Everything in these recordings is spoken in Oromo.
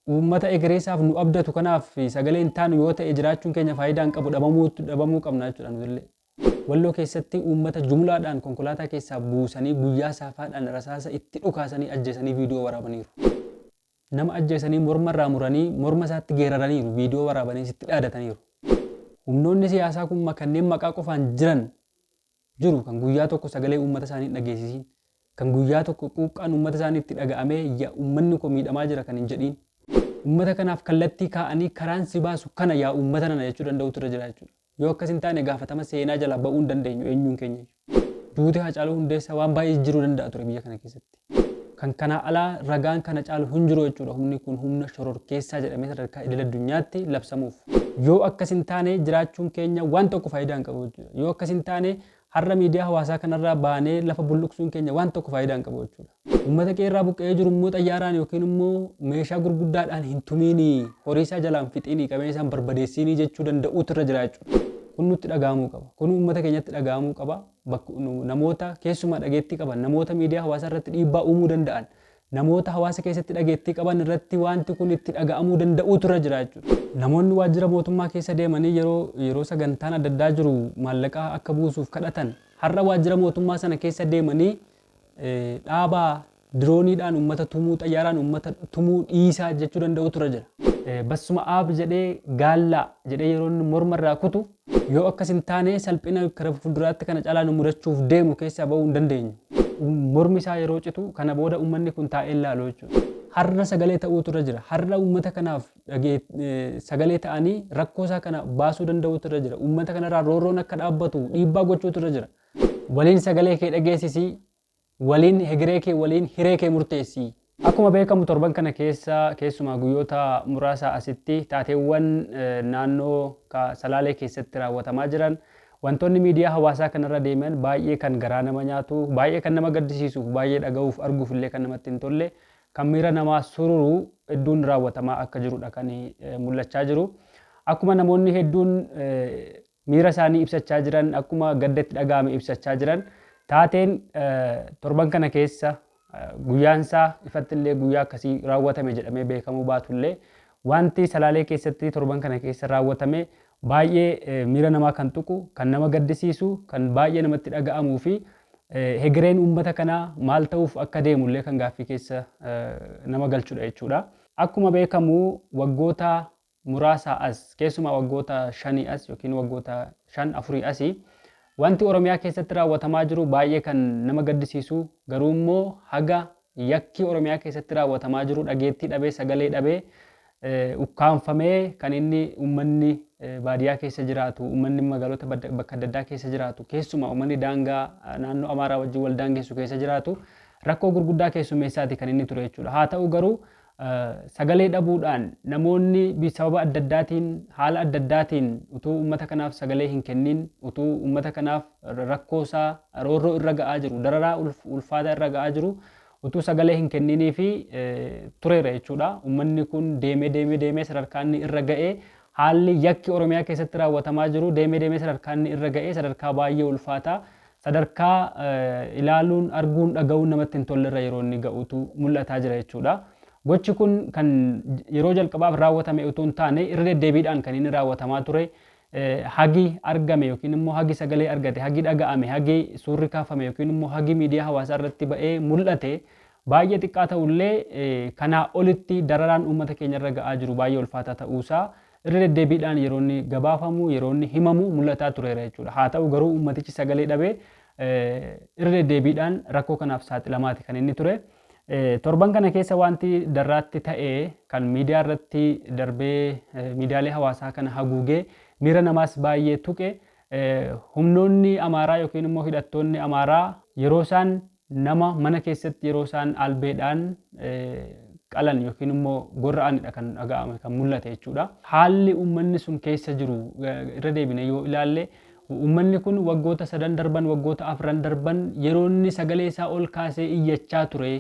Uummata egereesaaf nu abdatu kanaaf sagalee hin taanu yoo ta'e, jiraachuun keenya faayidaa hin qabu, dhabamuu qabna jechuudha nutillee. Walloo keessatti uummata jumlaadhaan konkolaataa keessaa buusanii, guyyaa saafaadhaan rasaasa itti dhukaasanii ajjeesanii viidiyoo waraabaniiru. Nama ajjeesanii morma irraa muranii morma isaatti geeraraniiru, viidiyoo waraabanii sitti dhaadataniiru. Humnoonni siyaasaa kun kanneen maqaa qofaan jiran jiru, kan guyyaa tokko sagalee uummata isaanii hin dhageessisiin, kan guyyaa tokko quuqqaan uummata isaanii itti dhaga'amee "Yaa uummanni koo miidhamaa jira" kan hin jedhiin. Uummata kanaaf kallattii kaa'anii "Karaan si baasu kana, yaa uummata nana" jechuu danda'utu irra jira jechuudha. Yoo akkas hin taane, gaafatama seenaa jalaa ba'uu hin dandeenyu eenyuun keenya. Duuti Haacaaluu Hundeessaa waan baay'ee jijjiiruu danda'a ture biyya kana keessatti. Kan kanaa alaa ragaan kana caalu hin jiru jechuudha, humni kun humna shororkeessaa jedhamee sadarkaa idil addunyaatti labsamuuf. Yoo akkas hin taane, jiraachuun keenya waan tokko faayidaa hin qabu jechuudha. Yoo akkas hin taane, har'a miidiyaa hawaasaa kanarraa baanee lafa bulluqsuun keenya waan tokko faayidaa hin qabu jechuudha. Uummata qeerraa buqqa'ee jiru immoo xayyaaraan yookiin immoo meeshaa gurguddaadhaan hin tumiinii, horii isaa jalaan fixiinii, qabeenya isaan barbadeessiinii jechuu danda'uutu irra jira jechuudha. Kun nutti dhaga'amuu qaba. Kun uummata keenyatti dhaga'amuu qaba. Namoota keessumaa dhageettii qaban, namoota miidiyaa hawaasaa irratti dhiibbaa uumuu danda'an, namoota hawaasa keessatti dhageettii qaban irratti wanti kun itti dhaga'amuu danda'uutu irra jira jechuudha. Namoonni waajjira mootummaa keessa deemanii yeroo sagantaan adda addaa jiru maallaqa akka buusuuf kadhatan, har'a waajjira mootummaa sana keessa deemanii "Dhaabaa, dirooniidhaan uummata tumuu, xayyaaraan uummata tumuu dhiisaa" jechuu danda'uutu irra jira. Bassuma aab jedhee, gaallaa jedhee yeroo inni morma irraa kutu, yoo akkas hin taane salphina kara fuulduraatti kana caalaa nu mudachuuf deemu keessaa ba'uu hin dandeenyu. Mormi isaa yeroo citu kana booda uummanni kun taa'ee ilaalu jechuudha. Har'a sagalee ta'uutu irra jira. Har'a uummata kanaaf sagalee ta'anii rakkoo isaa kana baasuu danda'uutu irra jira. Uummata kanarraa roorroon akka dhaabbatu dhiibbaa gochuutu irra jira. Waliin sagalee kee dhageessisii, waliin hegeree kee, waliin hiree kee murteessi. Akkuma beekamu, torban kana keessa, keessumaa guyyoota muraasa asitti, taateewwan naannoo Salaalee keessatti raawwatamaa jiran, wantoonni miidiyaa hawaasaa kanarra deeman baay'ee kan garaa nama nyaatu, baay'ee kan nama gaddisiisuuf, baay'ee dhaga'uuf arguuf illee kan namatti hin tolle, kan miira namaa sururu hedduun raawwatamaa akka jirudha kan mul'achaa jiru. Akkuma namoonni hedduun miira isaanii ibsachaa jiran, akkuma gadda itti dhaga'ame ibsachaa jiran, taateen torban kana keessa guyyaan isaa ifatti illee guyyaa akkasii raawwatame jedhamee beekamuu baatullee, wanti Salaalee keessatti torban kana keessa raawwatame baay'ee miira namaa kan tuqu, kan nama gaddisiisu, kan baay'ee namatti dhaga'amuu fi hegereen uummata kanaa maal ta'uuf akka deemullee kan gaaffii keessa nama galchudha jechuudha. Akkuma beekamu, waggoota muraasaa as, keessumaa waggoota 5 as yookiin waggoota 5 afurii asii, wanti Oromiyaa keessatti raawwatamaa jiru baay'ee kan nama gaddisiisu, garuu immoo haga yakki Oromiyaa keessatti raawwatamaa jiru dhageettii dhabee, sagalee dhabee, ukkaanfamee kan inni uummanni baadiyyaa keessa jiraatu, uummanni magaalota bakka adda addaa keessa jiraatu, keessumaa uummanni daangaa naannoo Amaaraa wajjin wal daangessu keessa jiraatu rakkoo gurguddaa keessummeessaati kan inni ture jechuudha. Haa ta'u garuu, sagalee dhabuudhaan namoonni sababa adda addaatiin, haala adda addaatiin utuu uummata kanaaf sagalee hin kennin, utuu uummata kanaaf rakkoo isaa, roorroo irra ga'aa jiru, dararaa ulfaataa irra ga'aa jiru utuu sagalee hin kenninii fi tureera jechuudha. Uummanni kun deemee deemee deemee sadarkaa inni irra ga'ee, haalli yakki Oromiyaa keessatti raawwatamaa jiru deemee deemee sadarkaa inni irra ga'ee sadarkaa baay'ee ulfaataa, sadarkaa ilaaluun, arguun, dhaga'uun namatti hin tolle irra yeroo inni ga'utu mul'ataa jira jechuudha. Gochi kun kan yeroo jalqabaaf raawwatame utuu hin taane, irra deddeebiidhaan kan inni raawwatamaa ture. Hagi argame yookiin immoo hagi sagalee argate, hagi dhaga'ame, hagi suurri kaafame yookiin immoo hagi miidiyaa hawaasaa irratti ba'ee mul'ate baay'ee xiqqaa ta'ullee, kanaa olitti dararaan uummata keenya irra ga'aa jiru baay'ee ulfaataa ta'uusaa irra deddeebiidhaan yeroo inni gabaafamu, yeroo inni himamu mul'ataa tureera jechuudha. Haa ta'u garuu, uummatichi sagalee dhabee irra deddeebiidhaan rakkoo kanaaf saaxilamaati kan inni ture. Torban kana keessa wanti Darraatti ta'e kan miidiyaa irratti darbee miidiyaalee hawaasaa kana haguugee miira namaas baay'ee tuqe, humnoonni Amaaraa yookiin immoo hidhattoonni Amaaraa yeroo isaan nama mana keessatti yeroo isaan albeedhaan qalan yookiin immoo gorra'anidha kan dhaga'ame, kan mul'ate jechuudha. Haalli uummanni sun keessa jiru irra deebine yoo ilaalle, uummanni kun waggoota sadan darban, waggoota afran darban yeroo inni sagalee isaa ol kaasee iyyachaa ture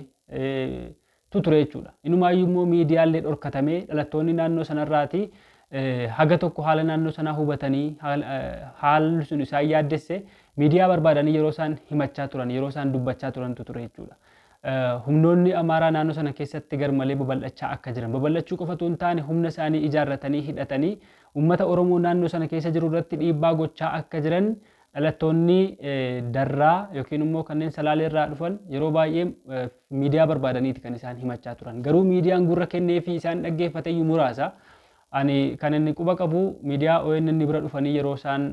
tu ture jechuudha. Inumaayyuu immoo miidiyaallee dhorkatamee, dhalattoonni naannoo sanarraati haga tokko haala naannoo sanaa hubatanii, haalli sun isaan yaaddesse, miidiyaa barbaadanii yeroo isaan himachaa turan, yeroo isaan dubbachaa turantu ture jechuudha. Humnoonni Amaaraa naannoo sana keessatti garmalee babal'achaa akka jiran, babal'achuu qofa otoo hin taane humna isaanii ijaarratanii hidhatanii uummata Oromoo naannoo sana keessa jiru irratti dhiibbaa gochaa akka jiran dhalattoonni Darraa yookiin immoo kanneen Salaalee irraa dhufan yeroo baay'ee miidiyaa barbaadaniiti kan isaan himachaa turan. Garuu miidiyaan gurra kennee fi isaan dhaggeeffate iyyuu muraasa. Ani kan inni quba qabu miidiyaa ONN bira dhufanii yeroo isaan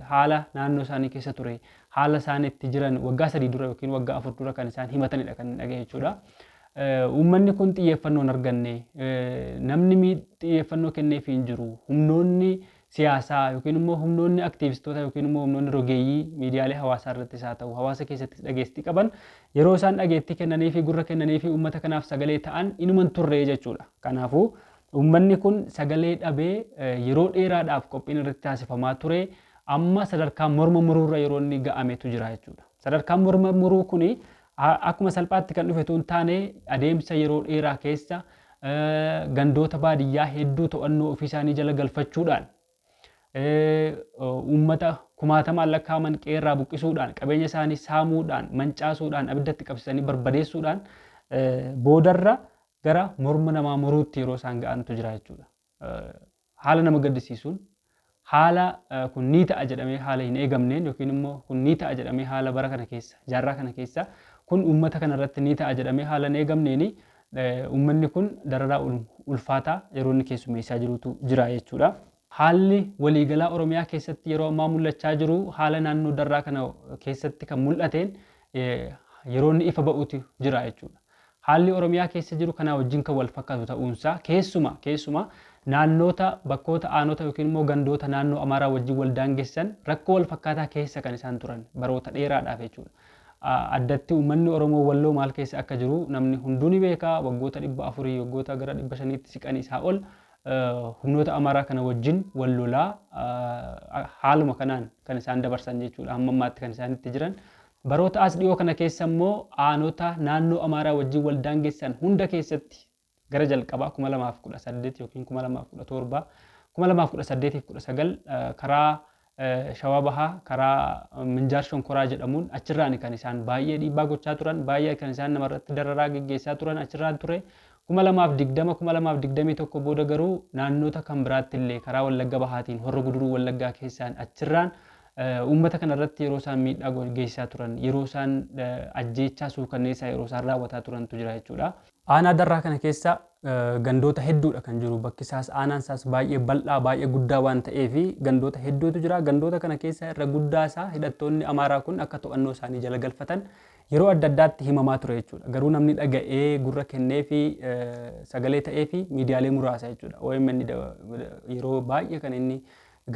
haala naannoo isaanii keessa ture, haala isaan itti jiran waggaa 3 dura yookiin waggaa 4 dura kan isaan himatanidha kan dhagahe jechuudha. Uummanni kun xiyyeeffannoo hin arganne, namni xiyyeeffannoo kenneefii hin jiru, humnoonni siyaasaa yookiin immoo humnoonni aktiivistoota yookiin immoo humnoonni rogeeyyii miidiyaalee hawaasaa irrattis haa ta'u hawaasa keessattis dhageettii qaban yeroo isaan dhageettii kennanii fi gurra kennanii fi uummata kanaaf sagalee ta'an inuma hin turre jechuudha. Kanaafuu uummanni kun sagalee dhabee yeroo dheeraadhaaf qophiin irratti taasifamaa ture amma sadarkaa morma muruurra yeroo inni ga'ametu jira jechuudha. Sadarkaan morma muruu kuni akkuma salphaatti kan dhufe utuu hin taane adeemsa yeroo dheeraa keessa gandoota baadiyyaa hedduu to'annoo ofii isaanii jala galfachuudhaan, uummata kumaatamaan lakkaa'aman qe'eerraa buqqisuudhaan, qabeenya isaanii saamuudhaan, mancaasuudhaan, abiddatti qabsiisanii barbadeessuudhaan boodarra gara morma namaa muruutti yeroo isaan ga'antu jira jechuudha. Haala nama gaddisiisuun, haala kun ni ta'a jedhamee haala hin eegamneen yookiin immoo kun ni ta'a jedhamee haala bara kana keessa, jaarraa kana keessa kun uummata kana irratti ni ta'a jedhamee haala hin eegamneeni uummanni kun dararaa ulfaataa yeroo inni keessummeessaa jirutu jira jechuudha. Haalli waliigalaa Oromiyaa keessatti yeroo ammaa mul'achaa jiru haala naannoo Darraa kana keessatti kan mul'ateen yeroo inni ifa ba'utu jira jechuudha. Haalli Oromiyaa keessa jiru kanaa wajjin kan wal fakkaatu ta'uunsaa keessumaa keessumaa naannoota, bakkoota, aanota yookiin immoo gandoota naannoo Amaaraa wajjin wal daangessan rakkoo wal fakkaataa keessa kan isaan turan baroota dheeraadhaaf jechuudha. Addatti uummanni Oromoo Walloo maal keessa akka jiru namni hunduu ni beeka. Waggoota 400, waggoota gara 500tti siqanii isaa ol humnoota Amaaraa kana wajjin wal lolaa haaluma kanaan kan isaan dabarsan jechuudha. Hamma ammaatti kan isaan itti jiran. Baroota as dhiyoo kana keessa immoo aanota naannoo Amaaraa wajjin wal daangessan hunda keessatti gara jalqabaa 2018 yookiin 2017, 2018 fi 19 karaa Shawaa Bahaa karaa Minjaar Shonkoraa jedhamuun achirraani kan isaan baay'ee dhiibbaa gochaa turan, baay'ee kan isaan namarratti dararaa geggeessaa turan achirraan ture. 2020, 2021 booda garuu naannoota kan biraatti illee karaa Wallagga Bahaatiin Horro Guduruu Wallaggaa keessaan achirraan uummata kanarratti yeroo isaan miidhaa geessisaa turan, yeroo isaan ajjeechaa suukanneessaa yeroo isaan raawwataa turantu jira jechuudha. Aanaa Darraa kana keessa gandoota hedduudha kan jiru. Bakki isaas aanaan isaas baay'ee bal'aa baay'ee guddaa waan ta'eef gandoota hedduutu jira. Gandoota kana keessa irra guddaa isaa hidhattoonni Amaaraa kun akka to'annoo isaanii jala galfatan yeroo adda addaatti himamaa ture jechuudha. Garuu namni dhaga'ee gurra kennee fi sagalee ta'ee fi miidiyaalee muraasa jechuudha. OMN yeroo baay'ee kan inni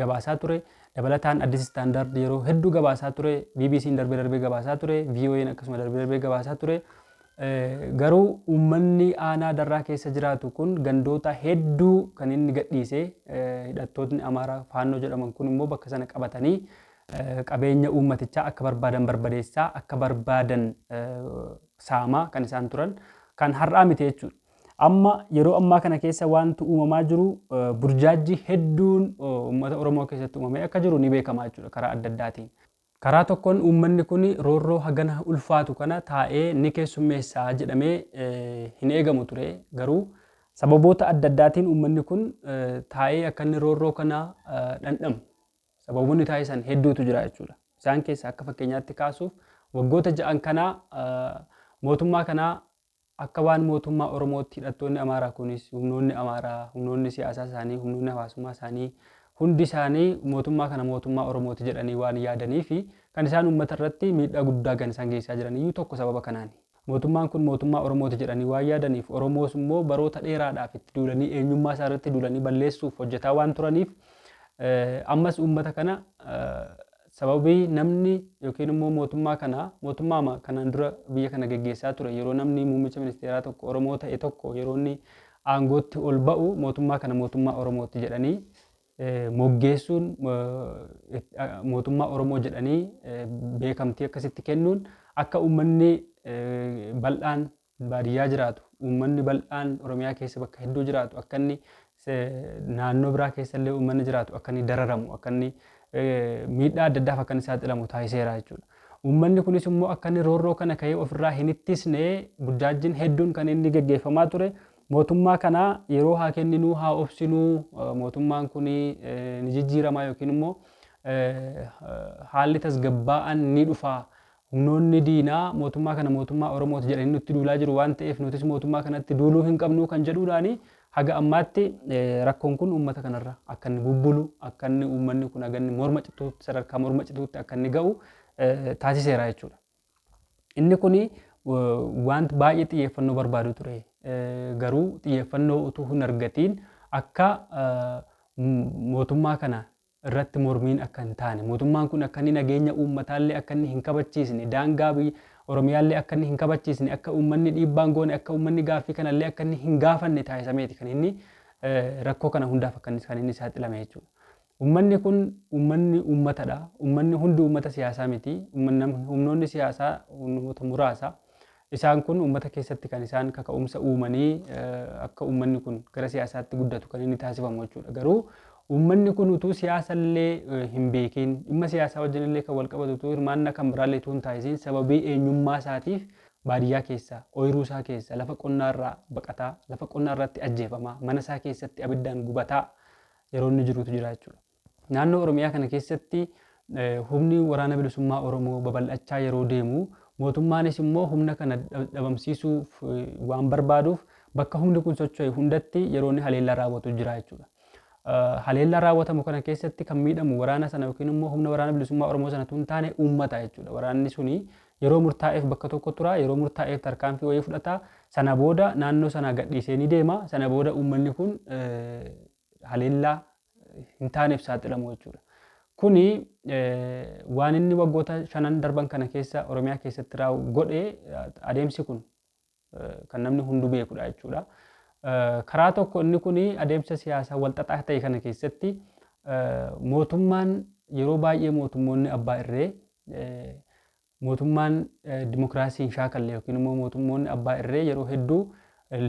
gabaasaa ture. Dabalataan Addis Standard yeroo hedduu gabaasaa ture. BBC'n darbee darbee gabaasaa ture. VOA'n akkasuma darbee darbee gabaasaa ture. Garuu uummanni aanaa Darraa keessa jiraatu kun gandoota hedduu kan inni gadhiise hidhattootni Amaaraa Faannoo jedhaman kun immoo bakka sana qabatanii qabeenya uummatichaa akka barbaadan barbadeessaa akka barbaadan saamaa kan isaan turan kan har'aa miti jechuudha. Amma yeroo ammaa kana keessa wanti uumamaa jiru burjaajjii hedduun uummata Oromoo keessatti uumamee akka jiru ni beekama jechuudha karaa adda addaatiin. Karaa tokkoon uummanni kun roorroo hagana ulfaatu kana taa'ee ni keessummeessa jedhamee hin eegamu ture. Garuu sababoota adda addaatiin uummanni kun taa'ee akka inni roorroo kana dhandhamu sababoonni taasisan hedduutu jira jechuudha. Isaan keessaa akka fakkeenyaatti kaasuuf waggoota ja'an kanaa mootummaa kanaa Akka waan mootummaa Oromootti hidhattoonni Amaaraa kunis, humnoonni Amaaraa, humnoonni siyaasaa isaanii, humnoonni hawaasummaa isaanii hundi isaanii mootummaa kana mootummaa Oromooti jedhanii waan yaadaniif kan isaan uummata irratti miidhaa guddaa kan isaan geessisaa jiran iyyuu tokko sababa kanaani. Mootummaan kun mootummaa Oromooti jedhanii waan yaadaniif Oromoos immoo baroota dheeraadhaaf itti duulanii eenyummaa isaa irratti duulanii balleessuuf hojjetaa waan turaniif ammas uummata kana Sababii namni yookiin immoo mootummaa kana mootummaama kanaan dura biyya kana geggeessaa ture yeroo namni muummicha ministeeraa tokko Oromoo ta'e tokko yeroo inni aangootti ol ba'u mootummaa kana mootummaa Oromooti jedhanii moggeessuun mootummaa Oromoo jedhanii beekamtii akkasitti kennuun akka uummanni bal'aan baadiyyaa jiraatu, uummanni bal'aan Oromiyaa keessa bakka hedduu jiraatu akka inni naannoo biraa keessa illee uummanni jiraatu akka inni dararamu, akka inni miidhaa adda addaaf akka inni saaxilamu taasiseera jechuudha. Uummanni kunis immoo akka inni roorroo kana ka'ee ofirraa hin ittisne burjaajjiin hedduun kan inni geggeeffamaa ture. Mootummaa kana yeroo haa kenninuu, haa obsinuu, mootummaan kun ni jijjiirama yookiin immoo haalli tasgabbaa'aan ni dhufa. Humnoonni diinaa mootummaa kana mootummaa Oromooti jedhanii nutti duulaa jiru waan ta'eef nutis mootummaa kanatti duuluu hin qabnu kan jedhuudhaani haga ammaatti rakkoon kun uummata kanarra akka inni bubbulu, akka inni uummanni kun haga inni morma cituutti, sadarkaa morma cituutti akka inni ga'u taasiseera jechuudha. Inni kuni want baay'ee xiyyeeffannoo barbaadu ture. Garuu xiyyeeffannoo utuu hin argatiin akka mootummaa kana irratti mormiin akka hin taane, mootummaan kun akka inni nageenya uummataallee akka inni hin kabachiisne, daangaa biyya Oromiyaallee akka inni hin kabachiisne, akka uummanni dhiibbaa hin goone, akka uummanni gaaffii kanallee akka inni hin gaafanne taasisameeti kan inni rakkoo kana hundaaf akka inni kan inni saaxilame jechuudha. Uummanni kun uummanni uummatadha. Uummanni hundi uummata siyaasaa miti. Humnoonni siyaasaa humnoota muraasa. Isaan kun uummata keessatti kan isaan kaka'umsa uumanii akka uummanni kun gara siyaasaatti guddatu kan inni taasifamu jechuudha. Garuu uummanni kun utuu siyaasa illee hin beekiin, dhimma siyaasaa wajjin illee kan wal qabatu utuu hirmaannaa kan biraallee utuu hin taasisiin sababii eenyummaa isaatiif baadiyyaa keessa, ooyiruu isaa keessa, lafa qonnaa irraa baqataa, lafa qonnaa irratti ajjeefamaa, mana isaa keessatti abiddaan gubataa yeroo inni jirutu jira jechuudha. Naannoo Oromiyaa kana keessatti humni Waraana Bilisummaa Oromoo babal'achaa yeroo deemu mootummaanis immoo humna kana dhabamsiisuuf waan barbaaduuf bakka humni kun socho'e hundatti yeroo inni haleellaa raawwatu jira jechuudha. Haleellaa raawwatamu kana keessatti kan miidhamu waraana sana yookiin immoo humna Waraana Bilisummaa Oromoo sana tun taane uummata jechuudha. Waraanni suni yeroo murtaa'eef bakka tokko tura, yeroo murtaa'eef tarkaanfii wayii fudhata, sana booda naannoo sanaa gadhiisee ni deema, sana booda uummanni kun haleellaa hin taaneef saaxilamu jechuudha. Kuni waan inni waggoota shanan darban kana keessa Oromiyaa keessatti raaww godhe adeemsi kun kan namni hundu beekudha jechuudha. Karaa tokko inni kun adeemsa siyaasaa walxaxaa ta'e kana keessatti mootummaan yeroo baay'ee mootummoonni abbaa irree, mootummaan dimokiraasii hin shaakalle yookiin immoo mootummoonni abbaa irree yeroo hedduu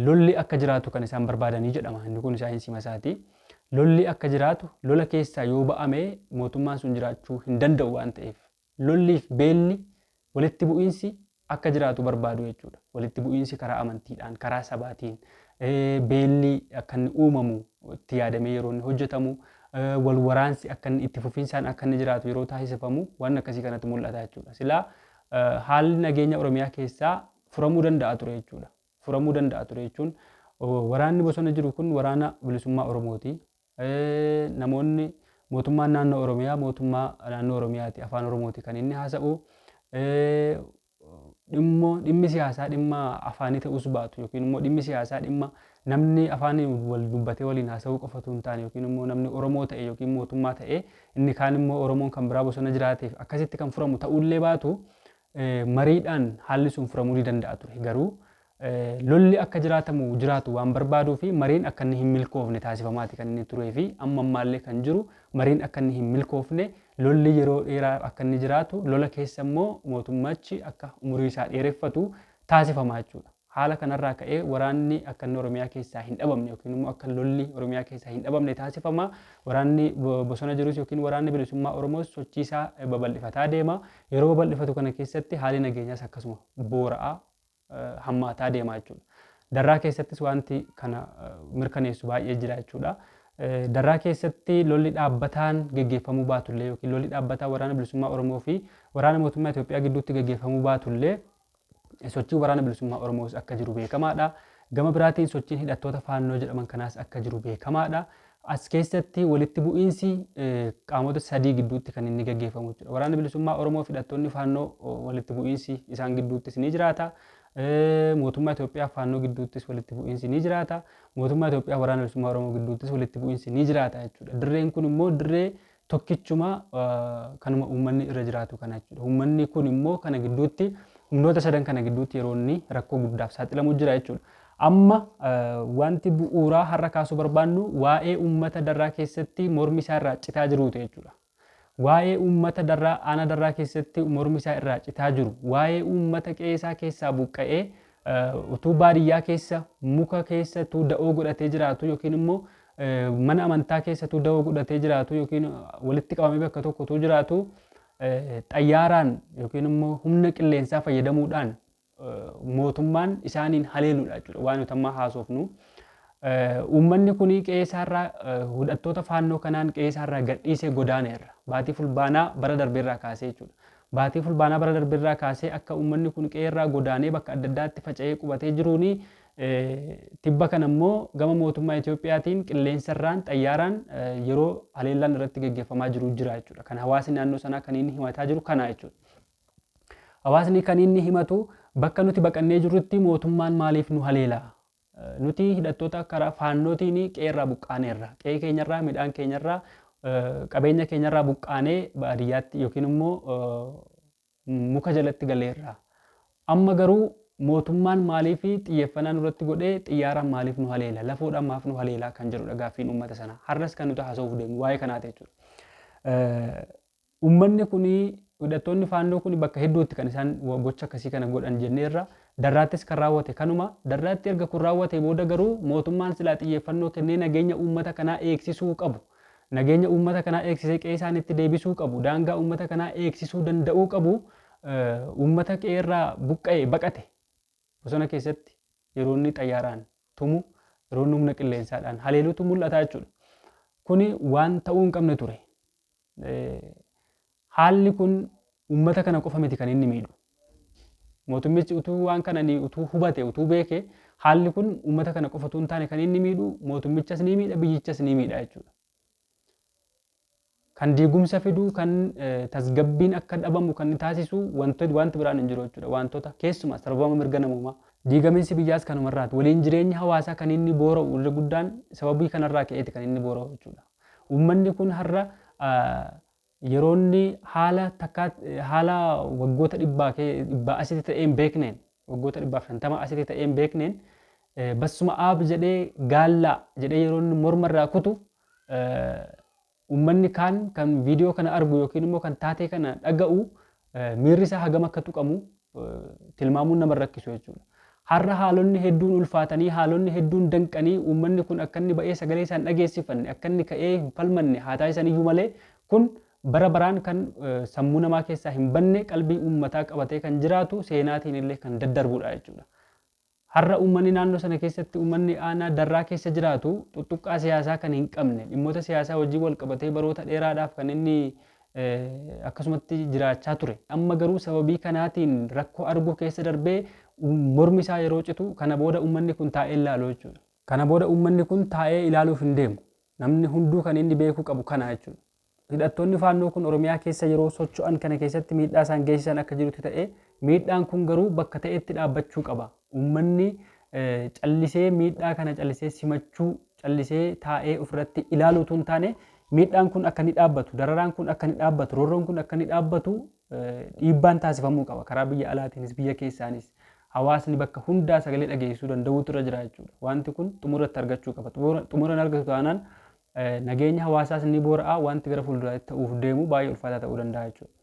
lolli akka jiraatu kan isaan barbaadanii jedhama. Inni kun saayinsii masaati. Lolli akka jiraatu, lola keessaa yoo ba'ame mootummaan sun jiraachuu hin danda'u waan ta'eef lolliif beelli, walitti bu'iinsi akka jiraatu barbaadu jechuudha. Walitti bu'iinsi karaa amantiidhaan, karaa sabaatiin, beelli akka inni uumamu itti yaadamee yeroo inni hojjetamu, wal waraansi akka inni itti fufiinsaan akka inni jiraatu yeroo taasifamu waan akkasii kanatu mul'ata jechuudha. Silaa haalli nageenya Oromiyaa keessaa furamuu danda'a ture jechuudha. Furamuu danda'a ture jechuun waraanni bosona jiru kun waraana bilisummaa Oromooti. Namoonni mootummaan naannoo Oromiyaa mootummaa naannoo Oromiyaati, afaan Oromooti kan inni haasa'u. Dhimmo dhimmi siyaasaa dhimma afaanii ta'us baatu yookiin immoo dhimmi siyaasaa dhimma namni afaaniin wal dubbatee waliin haasa'uu qofa utuu hin taane yookiin immoo namni Oromoo ta'e yookiin mootummaa ta'e inni kaan immoo Oromoon kan biraa bosona jiraateef akkasitti kan furamu ta'ullee baatu mariidhaan haalli sun furamuu ni danda'a ture. Garuu lolli akka jiraatamu jiraatu waan barbaaduu fi mariin akka inni hin milkoofne taasifamaati kan inni turee fi amma ammaallee kan jiru mariin akka inni hin milkoofne, lolli yeroo dheeraa akka inni jiraatu, lola keessa immoo mootummachi akka umurii isaa dheereffatu taasifama jechuudha. Haala kanarraa ka'ee waraanni akka inni Oromiyaa keessaa hin dhabamne yookiin immoo akka lolli Oromiyaa keessaa hin dhabamne taasifama. Waraanni bosona jirus yookiin waraanni bilisummaa Oromoos sochii isaa babal'ifataa deema. Yeroo babal'ifatu kana keessatti haalli nageenyaas akkasuma boora'aa hammaataa deema jechuudha. Darraa keessattis wanti kana mirkaneessu baay'ee jira jechuudha. Darraa keessatti lolli dhaabbataan geggeeffamuu baatullee yookiin lolli dhaabbataa waraana bilisummaa Oromoo fi waraana mootummaa Itoophiyaa gidduutti geggeeffamuu baatullee sochiin waraana bilisummaa Oromoos akka jiru beekamaadha. Gama biraatiin sochiin hidhattoota faannoo jedhaman kanaas akka jiru beekamaadha. As keessatti walitti bu'iinsi qaamota sadii gidduutti kan inni gaggeeffamu jechuudha. Waraanni bilisummaa Oromoo fi hidhattoonni faannoo walitti bu'iinsi isaan gidduuttis ni jiraata. Mootummaa Itoophiyaa faannoo gidduuttis walitti bu'iinsi ni jiraata. Mootummaa Itoophiyaa waraana bilisummaa Oromoo gidduuttis walitti bu'iinsi ni jiraata jechuudha. Dirreen kun immoo dirree tokkichuma kanuma uummanni irra jiraatu kana jechuudha. Uummanni kun immoo kana gidduutti, humnoota sadan kana gidduutti yeroo inni rakkoo guddaaf saaxilamu jira jechuudha. Amma wanti bu'uuraa har'a kaasuu barbaannu waa'ee uummata Darraa keessatti mormi isaa irraa citaa jiruuti jechuudha. Waa'ee uummata Darraa, aanaa Darraa keessatti mormi isaa irraa citaa jiru, waa'ee uummata qe'ee isaa keessaa buqqa'ee utuu baadiyyaa keessa muka keessa utuu da'oo godhatee jiraatu yookiin immoo mana amantaa keessa utuu da'oo godhatee jiraatu yookiin walitti qabamee bakka tokko utuu jiraatu xayyaaraan yookiin immoo humna qilleensaa fayyadamuudhaan mootummaan isaaniin haleeludha jechuudha waan nuti amma haasofnu. Uummanni kun qe'ee isaarraa hidhattoota faannoo kanaan qe'ee isaarraa gadhiisee godaaneerra. Baatii Fulbaanaa bara darbeerraa kaasee jechuudha. Baatii Fulbaanaa bara darbeerraa kaasee akka uummanni kun qe'eerraa godaanee bakka adda addaatti faca'ee qubatee jiruuni tibba kana immoo gama mootummaa Itoophiyaatiin qilleensarraan xayyaaraan yeroo haleellaan irratti gaggeeffamaa jiru jira jechuudha. Kan hawaasni naannoo sanaa kan inni himataa jiru kana jechuudha. Hawaasni kan inni himatu bakka nuti baqannee jirrutti mootummaan maaliif nu haleela? Nuti hidhattoota karaa faannootiin qe'eerraa buqqaaneerra. Qe'ee keenyarraa, midhaan keenyarraa, qabeenya keenyarraa buqqaanee baadiyyaatti yookiin immoo muka jalatti galeerra. Amma garuu mootummaan maaliif xiyyeeffannaa nurratti godhee xiyyaaraan maaliif nu haleela? Lafoodhaan maaf nu haleela kan jedhudha gaaffiin uummata sanaa. Har'as kan nuti haasa'uuf deemnu waa'ee kanaati jechuudha. Uummanni kun hidhattoonni faannoo kun bakka hedduutti kan isaan gocha akkasii kana godhan jenneerra. Darraattis kan raawwate kanuma. Darraatti erga kun raawwate booda garuu mootummaan silaa xiyyeeffannoo kennee nageenya uummata kanaa eegsisuu qabu. Nageenya uummata kanaa eegsisee qe'ee isaaniitti deebisuu qabu. Daangaa uummata kanaa eegsisuu danda'uu qabu. Uummata qe'eerraa buqqa'e baqate bosona keessatti yeroo inni xayyaaraan tumu, yeroo inni humna qilleensaadhaan haleelutu mul'ata jechuudha. Kuni waan ta'uu hin qabne ture. Haalli kun uummata kana qofa miti kan inni miidhu. Mootummichi utuu waan kana utuu hubate, utuu beeke, haalli kun uummata kana qofa utuu hin taane kan inni miidhu mootummichas ni miidha, biyyichas ni miidha jechuudha. Kan diigumsa fidu, kan tasgabbiin akka dhabamu kan taasisu wanti biraan hin jiru jechuudha. Wantoota keessumaa sarbama mirga namoomaa. Diigamiinsi biyyaas kanumarraati. Waliin jireenya hawaasaa kan inni boora'u irra guddaan sababii kanarraa ka'eeti kan inni boora'u jechuudha. Uummanni kun har'a yeroo inni haala takkaa haala waggoota dhibbaa asitti ta'ee hin beekneen, waggoota 150 asitti ta'ee hin beekneen, bassuma aab jedhee gaallaa jedhee yeroo inni mormarraa kutu, uummanni kaan kan viidiyoo kana argu yookiin immoo kan taatee kana dhaga'u miirri isaa hagam akka tuqamu tilmaamuun nama rakkisu jechuudha. Har'a haalonni hedduun ulfaatanii, haalonni hedduun danqanii, uummanni kun akka inni ba'ee sagalee isaan dhageessifanne, akka inni ka'ee hin falmanne haa taasisan iyyuu malee, kun bara baraan kan sammuu namaa keessaa hin banne, qalbii uummataa qabatee kan jiraatu, seenaatiin illee kan daddarbudha jechuudha. Har'a uummanni naannoo sana keessatti, uummanni aanaa Darraa keessa jiraatu, tuttuqqaa siyaasaa kan hin qabne, dhimmoota siyaasaa wajjin wal qabatee baroota dheeraadhaaf kan inni akkasumatti jiraachaa ture. Amma garuu sababii kanaatiin rakkoo arguu keessa darbee mormi isaa yeroo citu, kana booda uummanni kun taa'ee ilaalu jechuudha. Kana booda uummanni kun taa'ee ilaaluuf hin deemu. Namni hunduu kan inni beekuu qabu kana jechuudha. Hidhattoonni faannoo kun Oromiyaa keessa yeroo socho'an kana keessatti miidhaa isaan geessisan akka jirutti ta'ee, miidhaan kun garuu bakka ta'etti dhaabbachuu qaba. Uummanni callisee miidhaa kana callisee simachuu, callisee taa'ee ofirratti ilaaluu utuu hin taane, miidhaan kun akka inni dhaabbatu, dararaan kun akka inni dhaabbatu, roorroon kun akka inni dhaabbatu dhiibbaan taasifamuu qaba. Karaa biyya alaatiinis biyya keessaanis hawaasni bakka hundaa sagalee dhageessisuu danda'uutu irra jira jechuudha. Wanti kun xumuratti argachuu qaba. Xumura hin argatu taanaan nageenya hawaasaas ni boora'a, wanti gara fuulduraatti ta'uuf deemu baay'ee ulfaataa ta'uu danda'a jechuudha.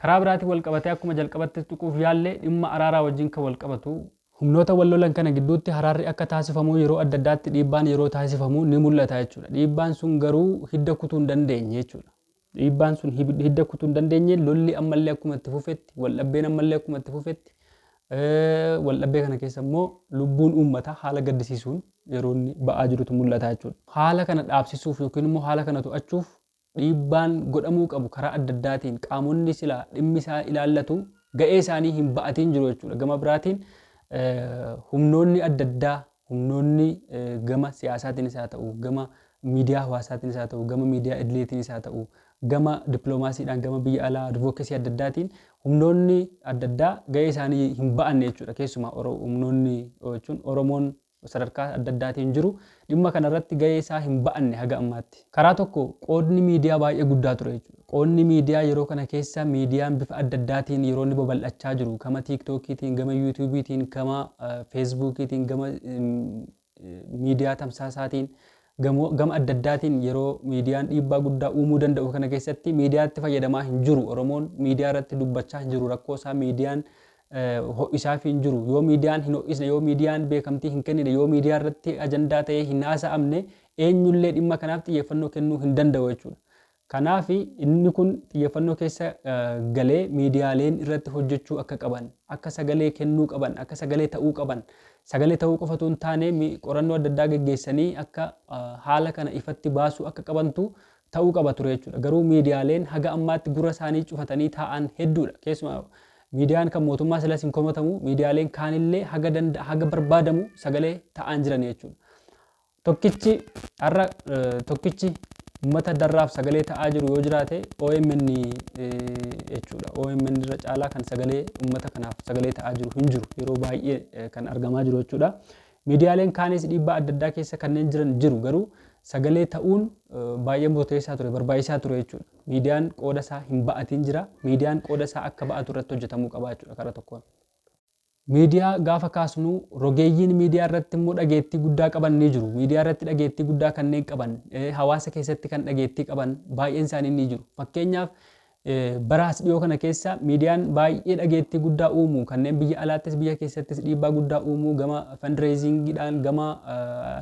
Karaa biraatiin wal qabatee akkuma jalqabatti tuquuf yaalle, dhimma araaraa wajjin kan wal qabatu, humnoota wal lolan kana gidduutti haraarri akka taasifamu yeroo adda addaatti dhiibbaan yeroo taasifamu ni mul'ata jechuudha. Dhiibbaan sun garuu hidda kutuu hin dandeenye jechuudha. Dhiibbaan sun hidda kutuu hin dandeenye. Lolli ammallee akkuma itti fufetti, waldhabbeen ammallee akkuma itti fufetti, waldhabbee kana keessa immoo lubbuun uummataa haala gaddisiisuun yeroo inni ba'aa jirutu mul'ata jechuudha. Haala kana dhaabsisuuf yookiin immoo haala kana to'achuuf dhiibbaan godhamuu qabu karaa adda addaatiin qaamonni silaa dhimmi isaa ilaallatu ga'ee isaanii hin ba'atiin jiru jechuudha. Gama biraatiin humnoonni adda addaa, humnoonni gama siyaasaatiinis haa ta'u, gama miidiyaa hawaasaatiinis haa ta'u, gama miidiyaa idileetiinis haa ta'u, gama dippiloomaasiidhaan, gama biyya alaa advocacy adda addaatiin humnoonni adda addaa ga'ee isaanii hin ba'anne jechuudha. Keessumaa humnoonni jechuun Oromoon sadarkaa adda addaatiin jiru dhimma kanarratti ga'ee isaa hin ba'anne haga ammaatti. Karaa tokko qoodni miidiyaa baay'ee guddaa ture jechuudha. Qoodni miidiyaa yeroo kana keessa miidiyaan bifa adda addaatiin yeroo inni babal'achaa jiru, gama tiiktookiitiin, gama yuutuubiitiin, gama feesbuukiitiin, gama miidiyaa tamsaasaatiin, gama adda addaatiin yeroo miidiyaan dhiibbaa guddaa uumuu danda'u kana keessatti miidiyaatti fayyadamaa hin jiru. Oromoon miidiyaa irratti dubbachaa hin jiru. Rakkoo isaa miidiyaan ho'isaaf hin jiru. Yoo miidiyaan hin ho'isne, yoo miidiyaan beekamtii hin kennine, yoo miidiyaa irratti ajandaa ta'ee hin haasa'amne, eenyullee dhimma kanaaf xiyyeeffannoo kennuu hin danda'u jechuudha. Kanaaf inni kun xiyyeeffannoo keessa galee miidiyaaleen irratti hojjechuu akka qaban, akka sagalee kennuu qaban, akka sagalee ta'uu qaban, sagalee ta'uu qofa otoo hin taane qorannoo adda addaa geggeessanii akka haala kana ifatti baasuu akka qabantu ta'uu qaba ture jechuudha. Garuu miidiyaaleen haga ammaatti gurra isaanii cufatanii taa'an hedduudha. Keessumaa miidiyaan kan mootummaa silas hin komatamu, miidiyaaleen kaanillee haga danda haga barbaadamu sagalee ta'aan jiran jechuudha. Tokkichi har'a tokkichi uummata Darraaf sagalee ta'aa jiru yoo jiraate OMN jechuudha. OMN irra caalaa kan sagalee uummata kanaaf sagalee ta'aa jiru hin jiru, yeroo baay'ee kan argamaa jiru jechuudha. Miidiyaaleen kaanis dhiibbaa adda addaa keessa kanneen jiran jiru, garuu sagalee ta'uun baay'ee murteessaa ture, barbaachisaa ture jechuudha. Miidiyaan qooda isaa hin ba'atiin jira. Miidiyaan qooda isaa akka ba'atu irratti hojjetamuu qaba jechuudha karaa tokkoon. Miidiyaa gaafa kaasnu, rogeeyyiin miidiyaa irratti immoo dhageettii guddaa qaban ni jiru. Miidiyaa irratti dhageettii guddaa kanneen qaban, hawaasa keessatti kan dhageettii qaban baay'een isaanii ni jiru. Fakkeenyaaf, bara as dhiyoo kana keessa miidiyaan baay'ee dhageettii guddaa uumu, kanneen biyya alaattis biyya keessattis dhiibbaa guddaa uumuu, gama fundraisingiidhaan, gama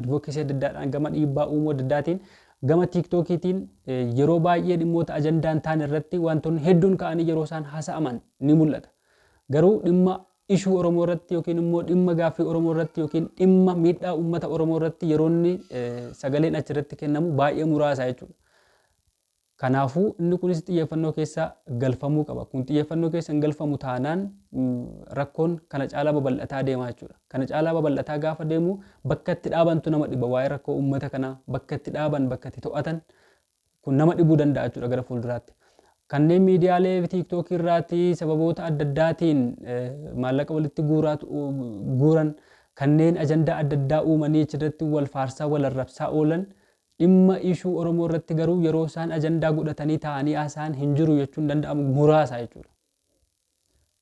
advocacy adda addaadhaan, gama dhiibbaa uumuu adda addaatiin, gama TikTokiitiin yeroo baay'ee dhimmoota ajandaa hin taane irratti wantoonni hedduun ka'anii yeroo isaan haasa'aman ni mul'ata. Garuu dhimma issue Oromoo irratti yookiin immoo dhimma gaaffii Oromoo irratti yookiin dhimma miidhaa uummata Oromoo irratti yeroo inni sagaleen achirratti kennamu baay'ee muraasa jechuudha. Kanaafuu inni kunis xiyyeeffannoo keessa galfamuu qaba. Kun xiyyeeffannoo keessa hin galfamu taanaan rakkoon kana caalaa babal'ataa deema jechuudha. Kana caalaa babal'ataa gaafa deemu bakka itti dhaabantu nama dhiba. Waa'ee rakkoo uummata kanaa bakka itti dhaaban, bakka itti to'atan kun nama dhibuu danda'a jechuudha gara fuulduraatti. Kanneen miidiyaalee TikTokii irraatti sababoota adda addaatiin maallaqa walitti guuran, kanneen ajandaa adda addaa uumanii achirratti wal faarsaa, wal arrabsaa oolan, dhimma issue Oromoo irratti garuu yeroo isaan ajandaa godhatanii taa'anii haasa'an hin jiru jechuun danda'amu muraasa jechuudha.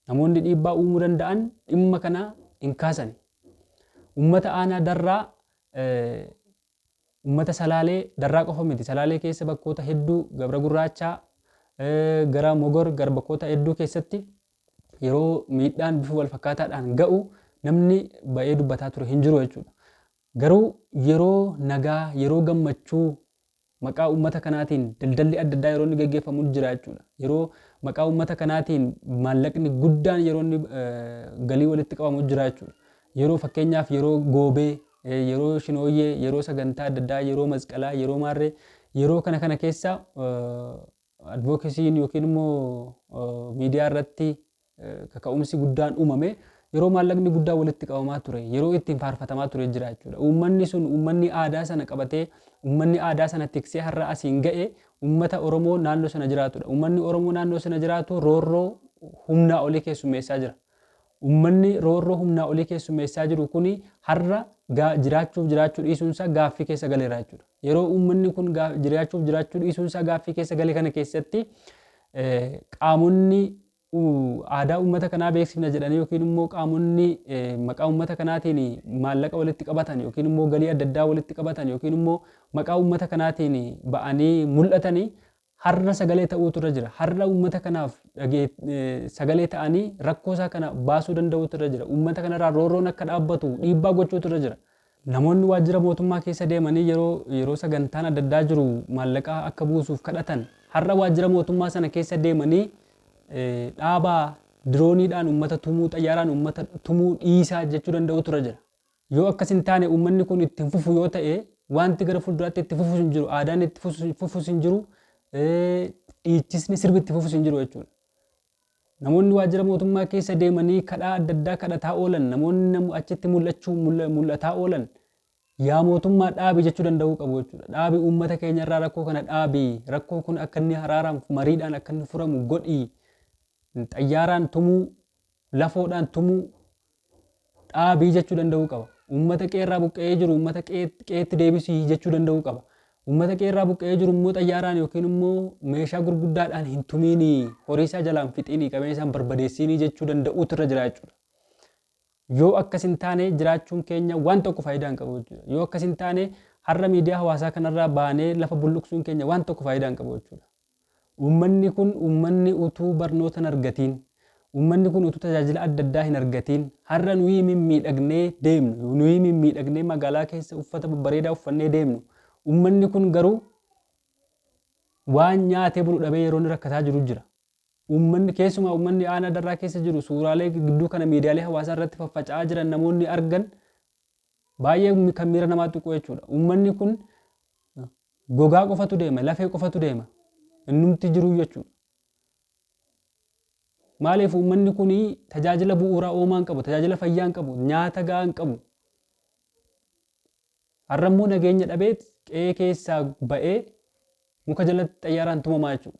Namoonni dhiibbaa uumuu danda'an dhimma kana hin kaasani. Uummata aanaa Darraa, uummata Salaalee, Darraa qofa miti. Salaalee keessa bakkoota hedduu, Gabra Gurraachaa, gara Mogor, gara bakkoota hedduu keessatti yeroo miidhaan bifa wal fakkaataadhaan ga'u namni ba'ee dubbataa ture hin jiru jechuudha. Garuu yeroo nagaa, yeroo gammachuu maqaa uummata kanaatiin daldalli adda addaa yeroo inni gaggeeffamu jira jechuudha. Yeroo maqaa uummata kanaatiin maallaqni guddaan yeroo inni galii walitti qabamu jira jechuudha. Yeroo fakkeenyaaf yeroo Goobee, yeroo Shinooyyee, yeroo sagantaa adda addaa, yeroo Masqalaa, yeroo Maarree, yeroo kana kana keessa advocacyn yookiin immoo miidiyaa irratti kaka'umsi guddaan uumame, yeroo maallaqni guddaan walitti qabamaa ture, yeroo ittiin faarfatamaa ture jira jechuudha. Uummanni sun, uummanni aadaa sana qabatee, uummanni aadaa sana tiksee har'a asiin ga'e uummata Oromoo naannoo sana jiraatudha. Uummanni Oromoo naannoo sana jiraatu roorroo humnaa olii keessummeessaa jira. Uummanni roorroo humnaa olii keessummeessaa jiru kuni har'a jiraachuuf jiraachuu dhiisuunsaa gaaffii keessa galeera jechuudha. Yeroo uummanni kun jiraachuuf jiraachuu dhiisuunsaa gaaffii keessa gale kana keessatti qaamonni aadaa uummata kanaa beeksifna jedhanii yookiin immoo qaamonni maqaa uummata kanaatiin maallaqa walitti qabatan yookiin immoo galii adda addaa walitti qabatan yookiin immoo maqaa uummata kanaatiin ba'anii mul'atanii har'a sagalee ta'uutu irra jira. Har'a uummata kanaaf sagalee ta'anii rakkoo isaa kana baasuu danda'uutu irra jira. Uummata kanarraa roorroon akka dhaabbatu dhiibbaa gochuutu irra jira. Namoonni waajjira mootummaa keessa deemanii yeroo sagantaan adda addaa jiru maallaqa akka buusuuf kadhatan har'a waajjira mootummaa sana keessa deemanii dhaabaa, dirooniidhaan uummata tumuu, xayyaaraan uummata tumuu dhiisaa jechuu danda'uutu irra jira. Yoo akkas hin taane, uummanni kun itti hin fufu yoo ta'e, wanti gara fuulduraatti itti fufus hin jiru, aadaan itti fufus hin jiru, dhiichisni sirbi itti fufus hin jiru jechuudha. Namoonni waajjira mootummaa keessa deemanii kadhaa adda addaa kadhataa oolan, namoonni achitti mul'achuu mul'ataa oolan, yaa mootummaa dhaabi jechuu danda'uu qabu jechuudha. Dhaabi, uummata keenya irraa rakkoo kana dhaabi, rakkoo kun akka inni haraaraan mariidhaan akka inni furamu godhi, xayyaaraan tumuu, lafoodhaan tumuu dhaabii jechuu danda'uu qaba. Uummata qeerraa buqqa'ee jiru uummata qe'eetti deebisii jechuu danda'uu qaba. Uummata qeerraa buqqa'ee jiru immoo xayyaaraan yookiin immoo meeshaa gurguddaadhaan hin tumiinii, horii isaa jalaan fixiinii, qabeenya isaan barbadeessiinii jechuu danda'uutu irra jira jechuudha. Yoo akkas hin taane jiraachuun keenya waan tokko faayidaa hin qabu jechuudha. Yoo akkas hin taane har'a miidiyaa hawaasaa kanarraa baanee lafa bulluqsuun keenya waan tokko faayidaa hin qabu jechuudha. Uummanni kun uummanni utuu barnoota hin argatiin, uummanni kun utuu tajaajila adda addaa hin argatiin, har'a nuyi mimmiidhagnee deemnu, nuyi mimmiidhagnee magaalaa keessa uffata babbareedaa uffannee deemnu. Uummanni kun garuu Waan nyaatee bulu dhabee yeroo inni rakkataa jiru jira. Uummanni keessumaa uummanni aanaa Darraa keessa jiru suuraalee gidduu kana miidiyaalee hawaasaa irratti faffaca'aa jiran namoonni argan baay'ee kan miira namaa tuqu jechuudha. Uummanni kun gogaa qofatu deema, lafee qofatu deema. Innumti jiru jechuudha. Maaliif uummanni kun tajaajila bu'uuraa oomaa hin qabu, tajaajila fayyaa hin qabu, nyaata gahaa hin qabu. Har'a immoo nageenya dhabee qe'ee keessaa ba'ee muka jalatti xayyaaraan tumamaa jechuudha.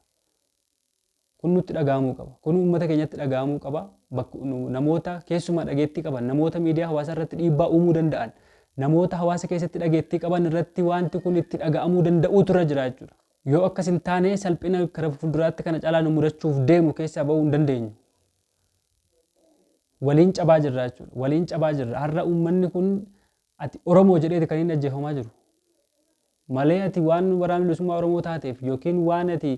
Kun nutti dhaga'amuu qaba. Kun uummata keenyatti dhaga'amuu qaba. Namoota keessumaa dhageettii qaban, namoota miidiyaa hawaasaa irratti dhiibbaa uumuu danda'an, namoota hawaasa keessatti dhageettii qaban irratti wanti kun itti dhaga'amuu danda'uutu irra jira jechuudha. Yoo akkas hin taane salphina kara fuulduraatti kana caalaa nu mudachuuf deemu keessaa ba'uu hin dandeenyu. Waliin cabaa jirra jechuudha. Waliin cabaa jirra. Har'a uummanni kun ati Oromoo jedheeti kan inni ajjeefamaa jiru. Malee ati waan waraana bilisummaa Oromoo taateef yookiin waan ati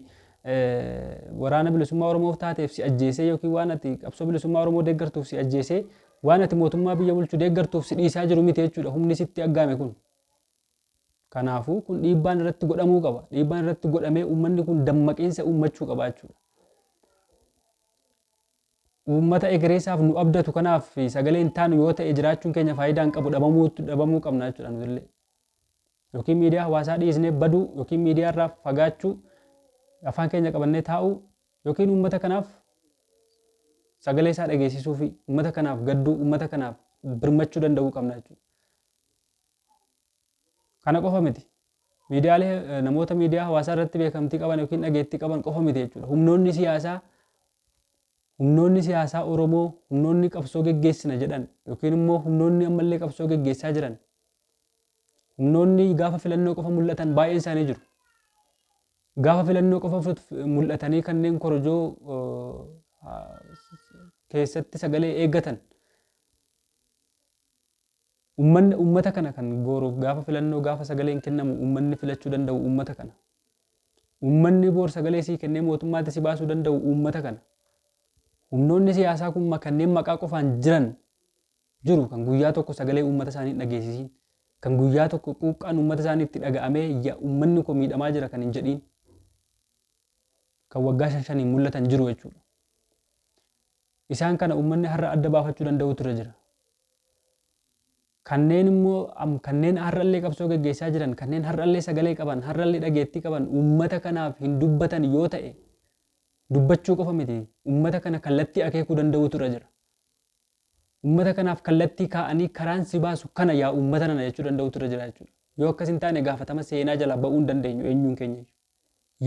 waraana bilisummaa Oromoof taateef si ajjeesee yookiin waan ati qabsoo bilisummaa Oromoo deeggartuuf si ajjeesee waan ati mootummaa biyya bulchu deeggartuuf si dhiisaa jiru miti jechuudha humni sitti aggaame kun. Kanaafuu kun dhiibbaan irratti godhamuu qaba. Dhiibbaan irratti godhamee uummanni kun dammaqiinsa uummachuu qaba jechuudha. Uummata egereesaaf nu abdatu kanaaf sagalee hin taanu yoo ta'e jiraachuun keenya faayidaa hin qabu dhabamuu qabna jechuudha nutillee. Yookiin miidiyaa hawaasaa dhiisnee baduu yookiin miidiyaa irraa fagaachuu afaan keenya qabannee taa'uu yookiin uummata kanaaf sagalee isaa dhageessisuu fi uummata kanaaf gadduu uummata kanaaf birmachuu danda'uu qabna jechuudha. Kana qofa miti. Miidiyaalee namoota miidiyaa hawaasaa irratti beekamtii qaban yookiin dhageettii qaban qofa miti jechuudha. Humnoonni siyaasaa Oromoo humnoonni qabsoo geggeessina jedhan yookiin immoo humnoonni ammallee qabsoo geggeessaa jiran humnoonni gaafa filannoo qofa mul'atan baay'een isaanii jiru. Gaafa filannoo qofa mul'atanii kanneen korojoo keessatti sagalee eeggatan uummanni uummata kana kan gooruuf gaafa filannoo gaafa sagaleen kennamu uummanni filachuu danda'u uummata kana. Uummanni boor sagalee sii kennee mootummaatti si baasuu danda'u uummata kana. Humnoonni siyaasaa kun kanneen maqaa qofaan jiran jiru kan guyyaa tokko sagalee uummata isaanii hin dhageessisiin kan guyyaa tokko quuqqaan uummata isaanii itti dhaga'amee uummanni koo miidhamaa jira kan hin jedhiin kan waggaa shan shaniin mul'atan jiru jechuudha. Isaan kana uummanni har'a adda baafachuu danda'utu irra jira. Kanneen immoo kanneen har'allee qabsoo geggeessaa jiran kanneen har'allee sagalee qaban har'allee dhageettii qaban uummata kanaaf hin dubbatan yoo ta'e dubbachuu qofa miti uummata kana kallattii akeekuu danda'utu irra jira. Uummata kanaaf kallattii kaa'anii karaan si baasu kana yaa uummata nana jechuu danda'utu irra jira jechuudha. Yoo akkas hin taane gaafatama seenaa jalaa ba'uu hin dandeenyu eenyuun keenya.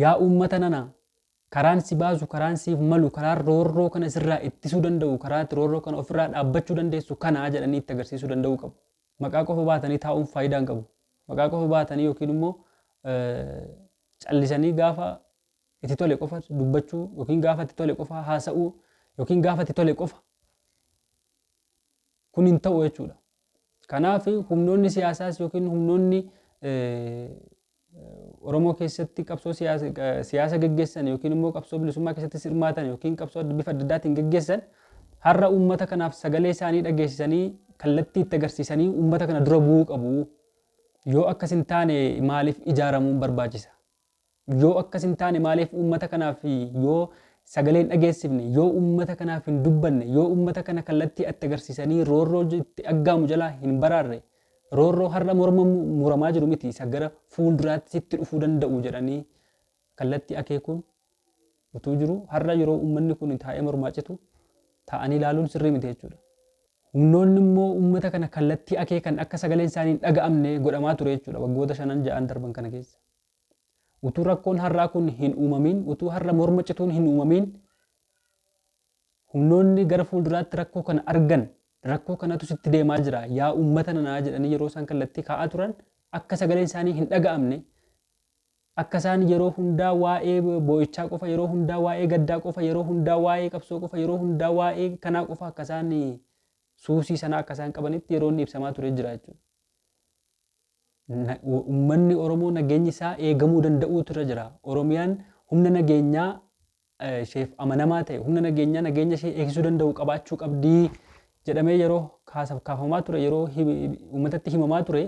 Yaa uummata nana, karaan si baasu, karaan siif malu, karaan roorroo kana sirraa ittisuu danda'u, karaa itti roorroo kana ofirraa dhaabbachuu dandeessu kanaa jedhanii itti agarsiisuu danda'uu qabu. Maqaa qofa baatanii taa'uun faayidaa hin qabu. Maqaa qofa baatanii yookiin immoo callisanii gaafa itti tole qofa dubbachuu yookiin gaafa itti tole qofa haasa'uu yookiin gaafa itti tole qofa kun hin ta'u jechuudha. Kanaaf humnoonni siyaasaas yookiin humnoonni Oromoo keessatti qabsoo siyaasa geggeessan yookiin immoo qabsoo bilisummaa keessatti hirmaatan yookiin qabsoo bifa adda addaatiin geggeessan har'a uummata kanaaf sagalee isaanii dhageessisanii kallattii itti agarsiisanii uummata kana dura bu'uu qabu. Yoo akkas hin taane maaliif ijaaramuun barbaachisa? Yoo akkas hin taane maaliif uummata kanaaf yoo sagalee hin dhageessifne, yoo uummata kanaaf hin dubbanne, yoo uummata kana kallattii itti agarsiisanii roorroo itti aggaamu jalaa hin baraarre, roorroo har'a morma muramaa jiru miti isa gara fuulduraatti sitti dhufuu danda'u jedhanii kallattii akeekuun utuu jiru har'a yeroo uummanni kun taa'ee mormaa citu taa'anii ilaaluun sirrii miti jechuudha. Humnoonni immoo uummata kana kallattii akeekan akka sagaleen isaanii hin dhaga'amne godhamaa ture jechuudha waggoota shanan ja'an darban kana keessa. Utuu rakkoon har'aa kun hin uumamiin, utuu har'a morma cituun hin uumamiin, humnoonni gara fuulduraatti rakkoo kana argan rakkoo kanatu sitti deemaa jira yaa uummata nanaa jedhanii yeroo isaan kallattii kaa'aa turan akka sagaleen isaanii hin dhaga'amne, akka isaan yeroo hundaa waa'ee boo'ichaa qofa, yeroo hundaa waa'ee gaddaa qofa, yeroo hundaa waa'ee qabsoo qofa, yeroo hundaa waa'ee kanaa qofa akka isaan suusii sanaa akka isaan qabanitti yeroo inni ibsamaa ture jira jechuudha. Uummanni Oromoo nageenyi isaa eegamuu danda'uutu irra jira. Oromiyaan humna nageenyaa isheef amanamaa ta'e, humna nageenyaa nageenya ishee eegsisuu danda'u qabaachuu qabdii jedhamee yeroo kaafamaa ture, yeroo uummatatti himamaa ture,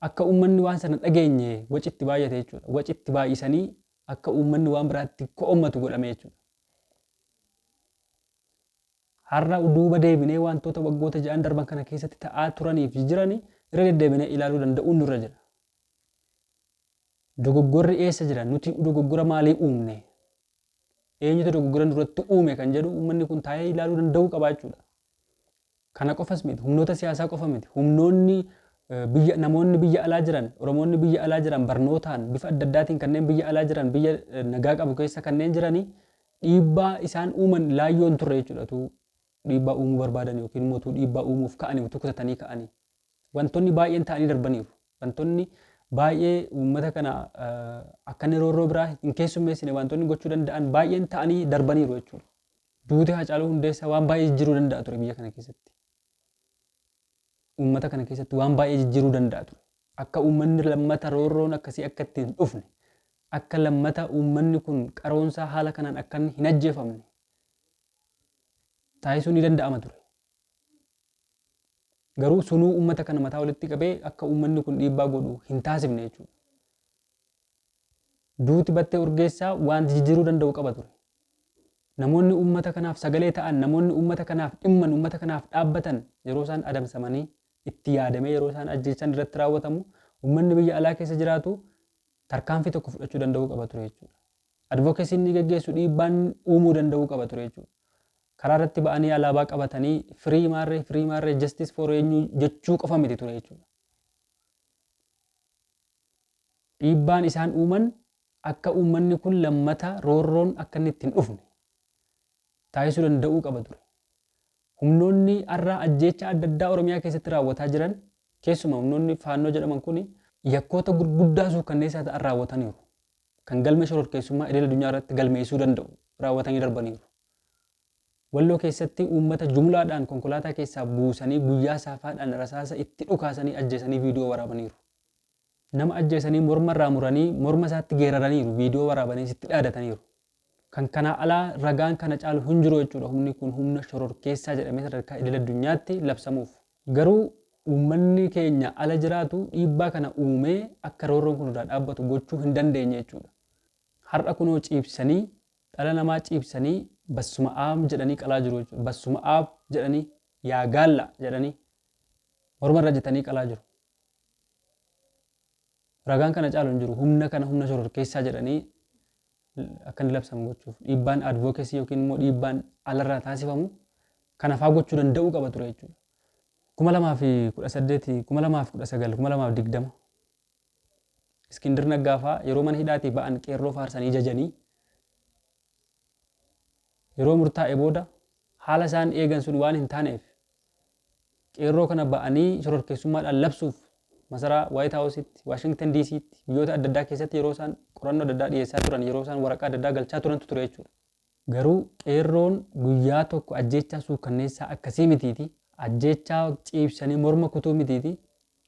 akka uummanni waan sana dhageenye waci itti baay'ate jechuudha. Waci itti baay'isanii Akka uummanni waan biraatti ko'ommatu godhame jechuudha. Har'a duuba deebinee wantoota waggoota 6 darban kana keessatti ta'aa turanii fi jiranii irra deddeebinee ilaaluu danda'uun nurra jira. Dogoggorri eessa jira? Nuti dogoggora maalii uumne? Eenyutu dogoggora nurratti uume kan jedhu uummanni kun taa'ee ilaaluu danda'uu qaba jechuudha. Kana qofas miti, humnoota siyaasaa qofa miti. Humnoonni biyya namoonni biyya alaa jiran, Oromoonni biyya alaa jiran barnootaan bifa adda addaatiin kanneen biyya alaa jiran, biyya nagaa qabu keessa kanneen jiranii dhiibbaa isaan uuman laayyoo hin turre jechuudha. Utuu dhiibbaa uumuu barbaadan yookiin immoo utuu dhiibbaa uumuuf ka'anii, utuu kutatanii ka'anii. Wantoonni baay'een ta'anii darbaniiru. Wantoonni baay'ee uummata kana akka inni roorroo biraa hin keessummeessine wantoonni gochuu danda'an baay'een ta'anii darbaniiru jechuudha. Duuti Haacaaluu Hundeessaa waan baay'ee jijjiiruu danda'a ture biyya kana keessatti. Uummata kana keessatti waan baay'ee jijjiiruu danda'a ture. Akka uummanni lammata roorroon akkasii akka itti hin dhufne, akka lammata uummanni kun qaroonsaa haala kanaan akka inni hin ajjeefamne taasisuu ni danda'ama ture. Garuu sunuu uummata kana mataa walitti qabee akka uummanni kun dhiibbaa godhu hin taasifne jechuudha. Duuti Battee Urgeessaa waan jijjiiruu danda'u qaba ture. Namoonni uummata kanaaf sagalee ta'an, namoonni uummata kanaaf dhimman, uummata kanaaf dhaabbatan yeroo isaan adamsamanii itti yaadamee yeroo isaan ajjeechaan irratti raawwatamu uummanni biyya alaa keessa jiraatu tarkaanfii tokko fudhachuu danda'uu qaba ture jechuudha. Advocacy inni geggeessu dhiibbaan uumuu danda'uu qaba ture jechuudha. Karaa irratti ba'anii alaabaa qabatanii free maarree, free maarree, justice for eenyu jechuu qofa miti ture jechuudha. Dhiibbaan isaan uuman akka uummanni kun lammata roorroon akka inni itti hin dhufne taasisuu danda'uu qaba ture. Humnoonni har'a ajjeechaa adda addaa Oromiyaa keessatti raawwataa jiran, keessumaa humnoonni Faannoo jedhaman kun yakkoota gurguddaa suukkanneessaa ta'an raawwataniiru. Kan galmee shororkeessummaa idil addunyaa irratti galmeessuu danda'u raawwatanii darbaniiru. Walloo keessatti uummata jumlaadhaan konkolaataa keessaa buusanii guyyaa saafaadhaan rasaasa itti dhukaasanii ajjeesanii viidiyoo waraabaniiru. Nama ajjeesanii morma irraa muranii morma isaatti geeraraniiru, viidiyoo waraabaniis itti dhaadataniiru. Kan kanaa alaa ragaan kana caalu hin jiru jechuudha humni kun humna shororkeessaa jedhamee sadarkaa idil addunyaatti labsamuuf. Garuu uummanni keenya ala jiraatu dhiibbaa kana uumee akka roorroon kun irraa dhaabbatu gochuu hin dandeenye jechuudha. Har'a kunoo ciibsanii dhala namaa ciibsanii bassuma aab jedhanii qalaa jiru jechuudha. Bassuma aab jedhanii, yaa gaalla jedhanii morma irra jetanii qalaa jiru. Ragaan kana caalu hin jiru. Humna kana humna shororkeessaa jedhanii akka inni labsamu gochuuf dhiibbaan advocacy yookiin immoo dhiibbaan alarraa taasifamu kana faa gochuu danda'uu qaba ture jechuudha. 2018, 2019, 2020 Iskindir Naggaa faa yeroo mana hidhaatii ba'an qeerroo faarsanii jajanii yeroo murtaa'e booda haala isaan eegan sun waan hin taaneef qeerroo kana ba'anii shororkeessummaadhaan labsuuf masaraa White House'itti, Washington DC'tti, biyyoota adda addaa keessatti yeroo isaan qorannoo adda addaa dhiyeessaa turan, yeroo isaan waraqaa adda addaa galchaa turantu ture jechuudha. Garuu qeerroon guyyaa tokko ajjeechaa suukkanneessaa akkasii mitiiti, ajjeechaa ciibsanii morma kutuu mitiiti,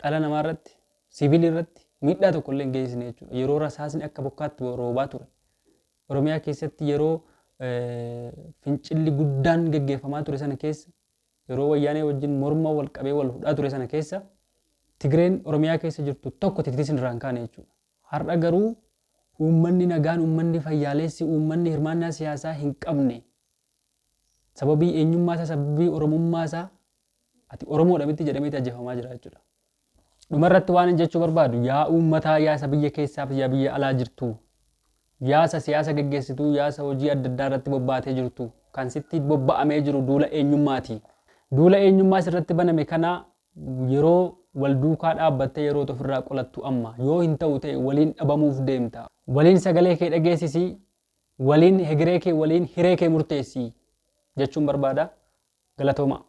dhala namaa irratti, siviilii irratti miidhaa tokko illee hin geessisne jechuudha. Yeroo rasaasni akka bokkaatti roobaa ture. Oromiyaa keessatti yeroo fincilli guddaan geggeeffamaa ture sana keessa, yeroo Wayyaanee wajjin morma wal qabee wal hudhaa ture sana keessa Tigreen Oromiyaa keessa jirtu tokko titiisni irraa hin kaane jechuudha. Har'a garuu uummanni nagaan, uummanni fayyaaleessi, uummanni hirmaannaa siyaasaa hin qabne sababii eenyummaa isaa, sababii Oromummaa isaa ati Oromoodha miti jedhameeti ajjeefamaa jira jechuudha. Dhumarratti waan hin jechuu barbaadu, yaa uummataa, yaa isa biyya keessaaf yaa biyya alaa jirtu, yaa isa siyaasa geggeessituu, yaa isa hojii adda addaa irratti bobbaatee jirtu, kan sitti bobba'amee jiru duula eenyummaati. Duula eenyummaa sirratti baname kana yeroo wal duukaa dhaabbattee yeroo ofirraa qolattu amma. Yoo hin ta'u ta'e waliin dhabamuuf deemta. Waliin sagalee kee dhageessisi, waliin hegeree kee, waliin hiree kee murteessi jechuun barbaada. Galatooma.